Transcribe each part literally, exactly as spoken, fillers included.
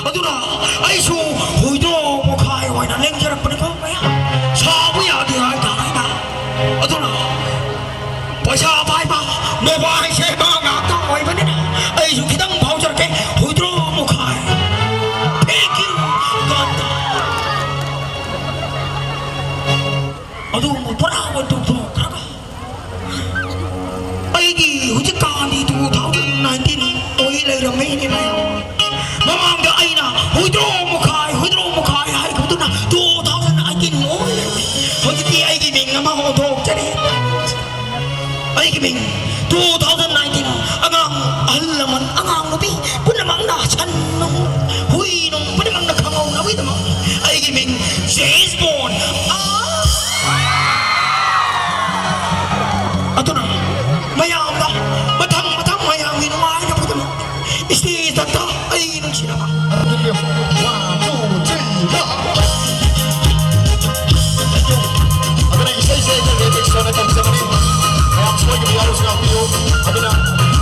ꯑꯗꯨꯅ ꯑꯩꯁꯨ ꯍꯨꯏꯗ꯭ꯔꯣ ꯃꯈꯥꯏ ꯑꯣꯏꯅ ꯂꯦꯡꯖꯔꯛꯄꯅꯤꯀꯣ ꯃꯌꯥꯝ꯫ ꯁꯥꯎꯕ ꯌꯥꯗꯦ ꯍꯥꯏꯇꯥꯔꯦ ꯑꯩꯅ꯫ ꯑꯗꯨꯅ ꯄꯩꯁꯥ ꯄꯥꯏꯕ, ꯃꯣꯕꯥꯏꯜ ꯁꯦꯝꯕ ꯉꯥꯛꯇ ꯑꯣꯏꯕꯅꯤꯅ ꯑꯩꯁꯨ ꯈꯤꯇꯪ ꯐꯥꯎꯖꯔꯛꯀꯦ꯫ ꯍꯨꯏꯗ꯭ꯔꯣ ꯃꯈꯥꯏ꯫ Thank you, God. ꯑꯗꯨꯒꯨꯝꯕ ꯄꯨꯔꯥ ꯑꯣꯏꯊꯣꯛꯈ꯭ꯔꯒ ꯑꯩꯒꯤ ꯍꯧꯖꯤꯛꯀꯥꯟꯗꯤ two thousand nineteen ꯑꯣꯏ ꯂꯩꯔꯝꯃꯦꯅꯦ ꯃꯌꯥꯝ꯫ ꯃꯃꯥꯡꯗ ꯑꯩꯅ ꯍꯨꯏꯗ꯭ꯔꯣ ꯃꯈꯥꯏ, ꯍꯨꯏꯗ꯭ꯔꯣ ꯃꯈꯥꯏ ꯍꯥꯏꯈꯤꯕꯗꯨꯅ two thousand eighteen ꯑꯣꯏ ꯂꯩꯔꯝꯃꯦ꯫ ꯍꯧꯖꯤꯛꯇꯤ ꯑꯩꯒꯤ ꯃꯤꯡ ꯑꯃ ꯑꯣꯟꯊꯣꯛꯆꯔꯦ꯫ ꯑꯩꯒꯤ ꯃꯤꯡ two thousand nineteen ꯑꯉꯥꯡ, ꯑꯍꯜ ꯂꯃꯟ, ꯑꯉꯥꯡ ꯅꯨꯄꯤ ꯄꯨꯝꯅꯃꯛꯅ ꯁꯟ ꯅꯨꯡ, ꯍꯨꯏ ꯅꯨꯡ ꯄꯨꯝꯅꯃꯛꯅ ꯈꯪꯍꯧꯅꯕꯒꯤꯗꯃꯛ ꯑꯩꯒꯤ ꯃꯤꯡ ꯖꯦꯝꯁ ꯕꯣꯟ꯫ ꯑꯥ! ꯑꯗꯨꯅ ꯃꯌꯥꯝꯗ ꯃꯊꯪ ꯃꯊꯪ ꯃꯌꯥꯝꯒꯤ ꯅꯨꯡꯉꯥꯏꯅꯕꯒꯤꯗꯃꯛ stage ꯇ ꯑꯩ ꯅꯨꯡꯁꯤꯅꯕ꯫ One, two, three, four. ꯑꯗꯨꯅ ꯏꯁꯩꯁꯦ ꯑꯩꯅ remix ꯑꯣꯏꯅ ꯇꯧꯖꯕꯅꯤ꯫ ꯃꯌꯥꯝ ꯁꯣꯏꯗꯕ ꯌꯥꯎꯔꯁꯨ ꯉꯥꯛꯄꯤꯌꯨ꯫ ꯑꯗꯨꯅ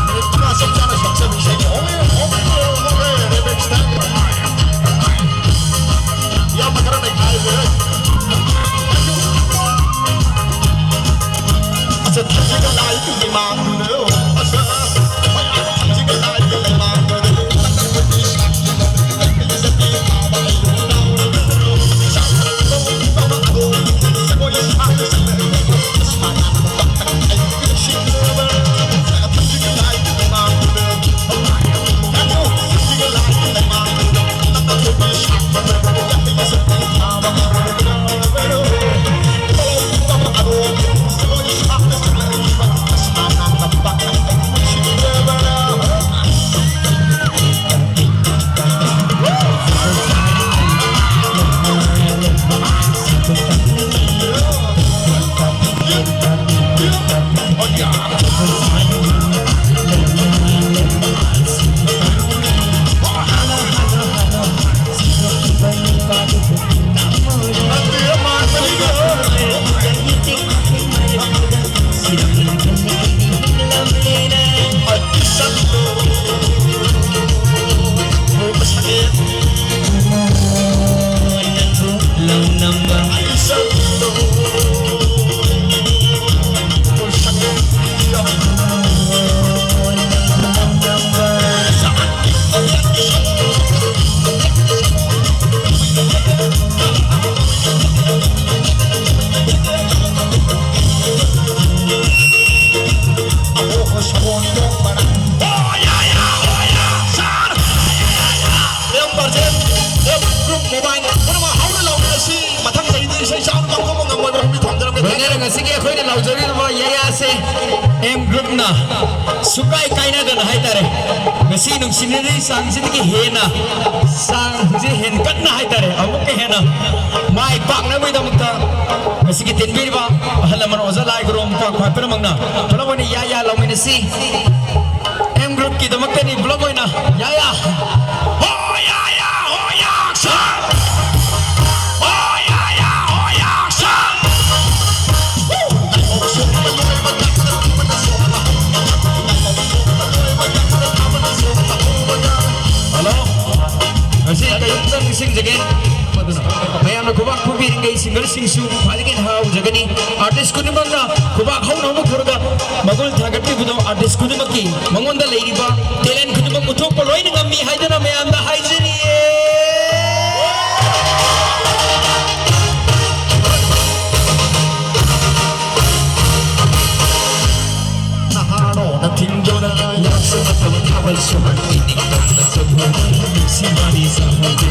ꯃꯤꯅꯤꯠ ꯃꯉꯥ ꯆꯞ ꯆꯥꯅ ꯁꯛꯆꯕ ꯏꯁꯩꯅꯤ꯫ Okay, okay, okay, remix time. ꯏꯌꯥꯝꯕ ꯈꯔ ꯅꯩꯈꯥꯏꯔꯦ꯫ ꯑꯁ, ꯊꯥꯖꯤꯒ ꯂꯥꯏꯒꯤ ꯃꯥꯡꯗꯨꯅ, ꯑꯁ, ꯊꯥꯖꯤꯒ ꯂꯥꯏꯒ ꯂꯩꯃꯥꯡꯗꯨꯅ, ꯂꯣꯏꯅꯅ ꯉꯁꯤꯒꯤ ꯑꯩꯈꯣꯏꯅ ꯂꯥꯎꯖꯔꯤꯕ ꯌꯥꯌꯥꯁꯦ ꯑꯦꯝ ꯒ꯭ꯔꯨꯞꯅ ꯁꯨꯀꯥꯏ ꯀꯥꯏꯅꯗꯅ ꯍꯥꯏꯇꯥꯔꯦ, ꯉꯁꯤ ꯅꯨꯡꯁꯤꯅꯔꯤ ꯆꯥꯡꯁꯤꯗꯒꯤ ꯍꯦꯟꯅ ꯆꯥꯡꯁꯤ ꯍꯦꯟꯒꯠꯅ ꯍꯥꯏꯇꯥꯔꯦ, ꯑꯃꯨꯛꯀ ꯍꯦꯟꯅ ꯃꯥꯏ ꯄꯥꯛꯅꯕꯒꯤꯗꯃꯛꯇ ꯉꯁꯤꯒꯤ ꯇꯤꯟꯕꯤꯔꯤꯕ ꯑꯍꯜ ꯂꯃꯟ ꯑꯣꯖꯥ ꯂꯥꯏ ꯒꯨꯔꯨ ꯃꯈꯣꯏ ꯄꯨꯝꯅꯃꯛꯅ ꯄꯨꯂꯞ ꯑꯣꯏꯅ ꯌꯥ ꯌꯥ ꯂꯥꯎꯃꯤꯟꯅꯁꯤ꯫ ꯑꯦꯝ ꯒ꯭ꯔꯨꯞꯀꯤꯗꯃꯛꯇꯅꯤ ꯄꯨꯂꯞ ꯑꯣꯏꯅ ꯌꯥ ꯌꯥ꯫ ꯍꯣ ꯌꯥ ꯌꯥ, ꯍꯣ ꯌꯥ, ꯑꯦꯛꯁꯟ! ꯍꯣ ꯌꯥ ꯌꯥ, ꯍꯣ ꯌꯥ, ꯑꯦꯛꯁꯟ! ꯍꯜꯂꯣ, ꯉꯁꯤ ꯀꯩꯝꯇ ꯅꯤꯡꯁꯤꯡꯖꯒꯦ꯫ ꯃꯌꯥꯝꯅ ꯈꯨꯕꯥꯛ ꯈꯨꯕꯤꯔꯤꯉꯩ ꯁꯤꯡꯒꯔꯁꯤꯡꯁꯨ ꯈ꯭ꯋꯥꯏꯗꯒꯤ ꯍꯦꯟꯅ ꯍꯔꯥꯎꯖꯒꯅꯤ꯫ ꯑꯥꯔꯇꯤꯁ ꯈꯨꯗꯤꯡꯃꯛꯅ ꯈꯨꯕꯥꯛ ꯍꯧꯅ ꯍꯧꯅ ꯈꯨꯔꯒ ꯃꯒꯨꯟ ꯊꯥꯒꯠꯄꯤꯕꯗꯣ ꯑꯥꯔꯇꯤꯁ ꯈꯨꯗꯤꯡꯃꯛꯀꯤ ꯃꯉꯣꯟꯗ ꯂꯩꯔꯤꯕ ꯇꯦꯂꯦꯟ ꯈꯨꯗꯤꯡꯃꯛ ꯎꯠꯊꯣꯛꯄ ꯂꯣꯏꯅ ꯉꯝꯃꯤ ꯍꯥꯏꯗꯨꯅ ꯃꯌꯥꯝꯗ ꯍꯥꯏꯖꯔꯤꯌꯦ꯫ ꯅꯍꯥꯔꯣꯜꯅ ꯊꯤꯡꯗꯨꯅ ꯌꯥꯎꯁꯪ ꯃꯇꯝ ꯊꯥꯕꯜ ꯁꯨꯍꯟ ꯏꯅꯤꯡ ꯇꯝꯅ ꯆꯠꯍꯧꯕ ꯅꯨꯡꯁꯤ ꯋꯥꯔꯤ ꯁꯥꯍꯧꯒꯦ꯫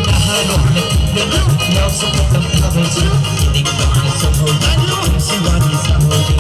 ꯅꯍꯥꯔꯣꯜꯅ ꯊꯤꯡꯗꯨꯅ ꯌꯥꯎꯁꯪ ꯃꯇꯝ ꯊꯥꯕꯜ ꯁꯨꯍꯟ ꯏꯅꯤꯡ ꯇꯝꯅ ꯆꯠꯍꯧꯕ ꯅꯨꯡꯁꯤ ꯋꯥꯔꯤ ꯁꯥꯍꯧꯒꯦ꯫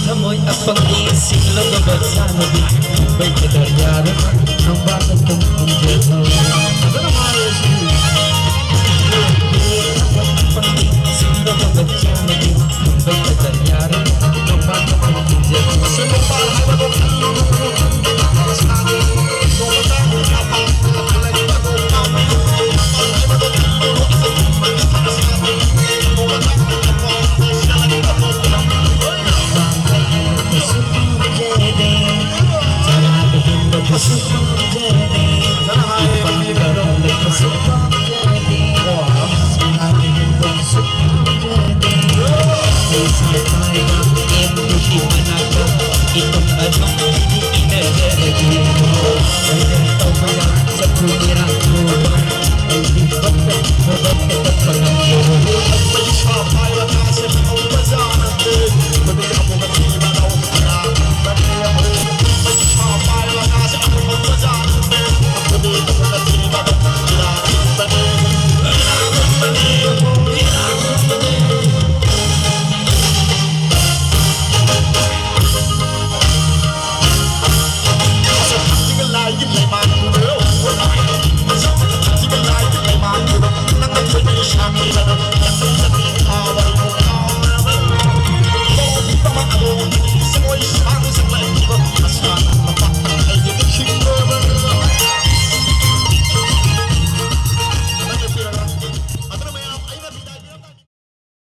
ꯊꯃꯣꯏ ꯑꯄꯪꯒꯤ ꯁꯤꯡꯂꯕ ꯁꯥꯟꯅꯕꯤ